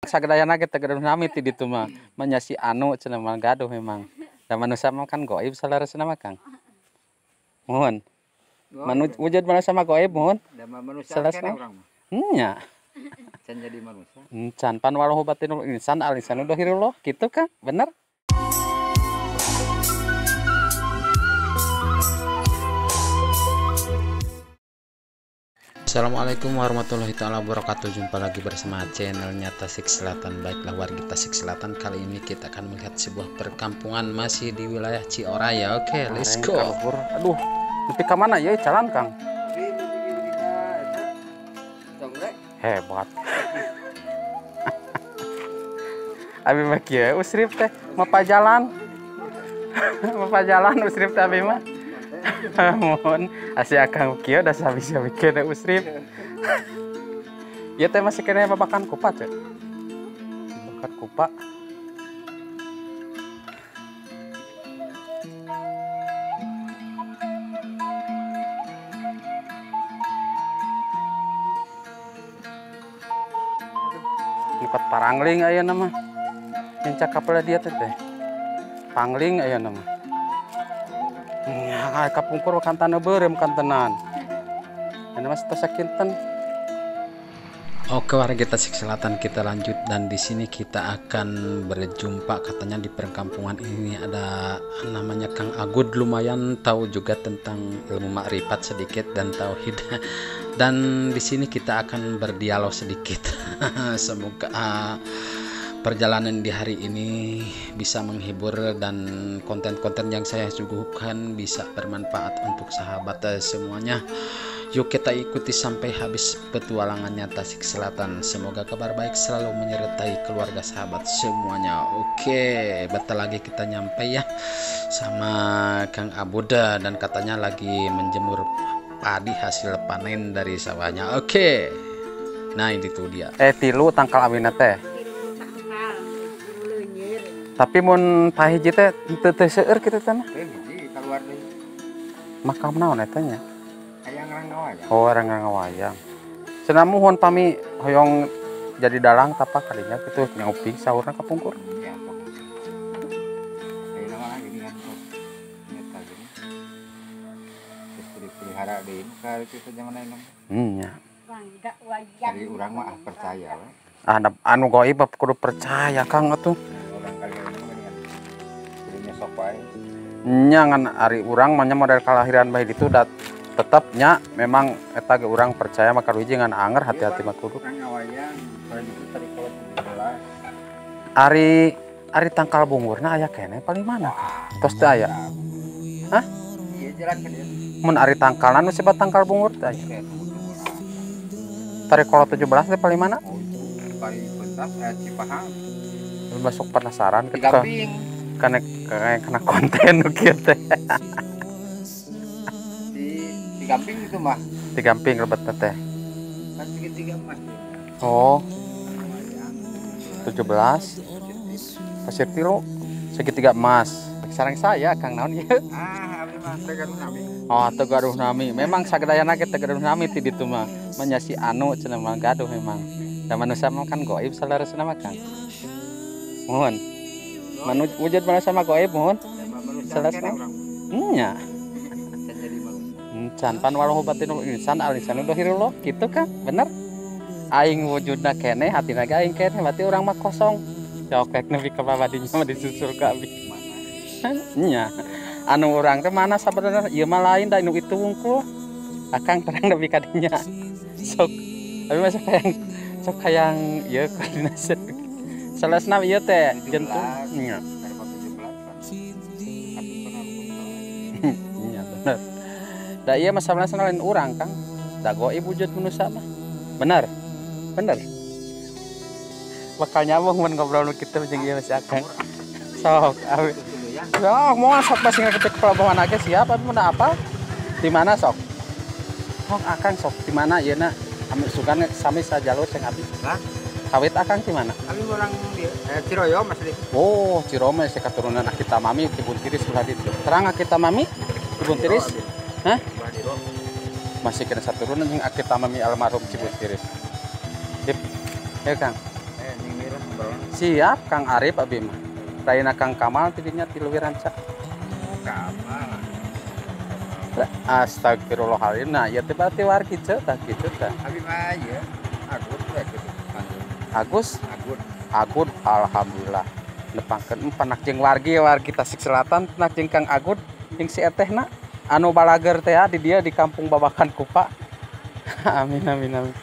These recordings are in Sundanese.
Sagedayana ge teu gaduh nami ti ditu mah. Manya si anu cenah mah gaduh memang. Da manusia mah kan goib saleresna mah Kang. Mohon. Wujud manusia mah goib mohon. Da manusia keneh urang mah. Nya. Can jadi manusia. Can pan walau batinul insan al insanu dohirullah gitu kan? Bener? Assalamualaikum warahmatullahi taala wabarakatuh. Jumpa lagi bersama channelnya Tasik Selatan. Baiklah warga Tasik Selatan, kali ini kita akan melihat sebuah perkampungan masih di wilayah Cioraya. Oke, let's go. Aduh, nepi ka mana ya jalan Kang? Hebat. Abi mah kieu usrip teh, mapa jalan. Mapa jalan usrip teh abi mah. Mohon asih akang kieu da sabi-sabi kene usrip. Ieu teh masih kene babakan kupa teh. Babakan kupa. Nyukat parangling ayeuna mah. Nincak kapela dia teh teh. Pangling ayeuna mah. Nya kapungkur kantana beureum kantenan. Ayeuna mah tos sakinten. Oke warga Tasik Selatan, kita lanjut dan di sini kita akan berjumpa katanya di perkampungan ini ada namanya Kang Agud, lumayan tahu juga tentang ilmu makrifat sedikit dan tauhid. Dan di sini kita akan berdialog sedikit. Semoga perjalanan di hari ini bisa menghibur dan konten-konten yang saya suguhkan bisa bermanfaat untuk sahabat semuanya. Yuk kita ikuti sampai habis petualangannya Tasik Selatan. Semoga kabar baik selalu menyertai keluarga sahabat semuanya. Oke, bentar lagi kita nyampe ya sama Kang Abuda dan katanya lagi menjemur padi hasil panen dari sawahnya. Oke. Nah, ini tuh dia. Tilu tangkal awina teh. Tapi mun pahiji teh teu teu seueur kitu teh mah. Hiji kaluar deui. Makam naon eta nya? Hayang rangawayang. Oh, rangawayang. Cenah muhun pami hoyong jadi dalang tapa kalinya kitu ngopi saurna kapungkur. Ya, ayeuna mah gini kan tos nyeta gini. Terus dipelihara deui ka kitu zaman ayeuna. Nya. Ari urang mah percaya we. Ah, anu goib kudu percaya Kang atuh. Nya ngan ari urang mah model kalahiran bae ditu da tetepnya memang eta ge urang percaya mah karuhiji ngan anger hati-hati mah kudu. Ari ari tangkal bungurna aya keneh paling mana? Tos teu aya. Hah? Ieu jalan ka dieu. Mun ari tangkalna nu sebat tangkal bungur teh aya. Tari kolot 17 teh paling mana? Paling pentas Cipahang. Masuk penasaran ketika karena kena konten kieu teh. Di gamping itu mah. Di gamping lebet teh. Kan segitiga emas. Oh. 17. Pasir Tilu segitiga emas. Sareng saya Kang naon ieu? Ah, abdi mah teu gaduh nami. Oh, teu gaduh nami. Memang sagedayana ge teu gaduh nami ti ditu mah. Manya si anu cenah mah gaduh memang. Da manusia mah kan goib saleresna mah Kang. Mohon. Wujud manusia mah goib mohon. Manusia nya. Can pan walau batinul insan al insanu dohirullah gitu kan? Bener? Aing wujudna keneh hatina ge aing keneh berarti urang mah kosong. Cokek nepi ka babadinya mah disusul ka abi. Nya. Anu urang teh mana sabenerna ieu mah lain da nu itu wungkul. Akang terang nepi ka dinya. Sok abi mah sok hayang ieu koordinasi. Salesna ieu teh jentung nya. Nya bener. Da ieu mah sabenerna lain urang Kang. Da goib wujud manusia mah. Bener. Bener. Bakal nyambung mun ngobrol nu kitu jeung ieu si Akang. Sok abi. Sok moal sok masih ngaketik pelabuhan age siap abi mun apa? Di mana sok? Sok Akang sok di mana ieu na? Ami sugan sami sajalur sing abi. Hah? Kawit Akang di mana? Abi orang di Ciroyom asli. Oh, Ciroyom sih keturunan Akita Mami Kebun Tiris belah ditu. Terang Akita Mami Kebun Tiris? Hah? Masih kena saturunan jeung Akita Mami almarhum Cibun Tiris. Sip. Ya Kang. Ngobrol. Siap Kang Arif abi mah. Raina Kang Kamal tidinya ti Leuwi Ranca. Kamal. Astagfirullahaladzim. Nah, ieu teh berarti wargi ceu tah kitu tah. Abi mah ieu Agus we gitu. Panggil. Agus. Agut. Agut, alhamdulillah. Nepangkeun panak jeung wargi wargi Tasik Selatan, panak jeung Kang Agut jeung si etehna anu balager teh di dia di kampung Babakan Kupa. Amin amin amin.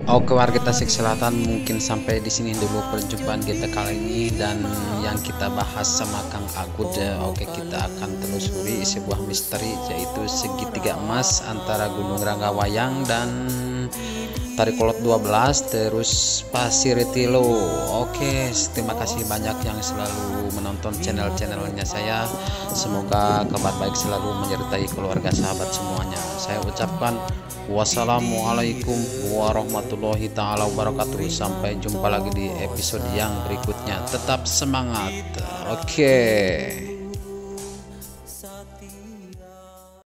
Oke warga Tasik Selatan, mungkin sampai di sini dulu perjumpaan kita kali ini dan yang kita bahas sama Kang Agut ya. Oke, kita akan telusuri sebuah misteri yaitu segitiga emas antara Gunung Ranggawayang dan Tarikolot 12 terus Pasir Tilo. Oke, terima kasih banyak yang selalu menonton channel-channelnya saya. Semoga kabar baik selalu menyertai keluarga sahabat semuanya. Saya ucapkan wassalamualaikum warahmatullahi taala wabarakatuh. Sampai jumpa lagi di episode yang berikutnya. Tetap semangat. Oke.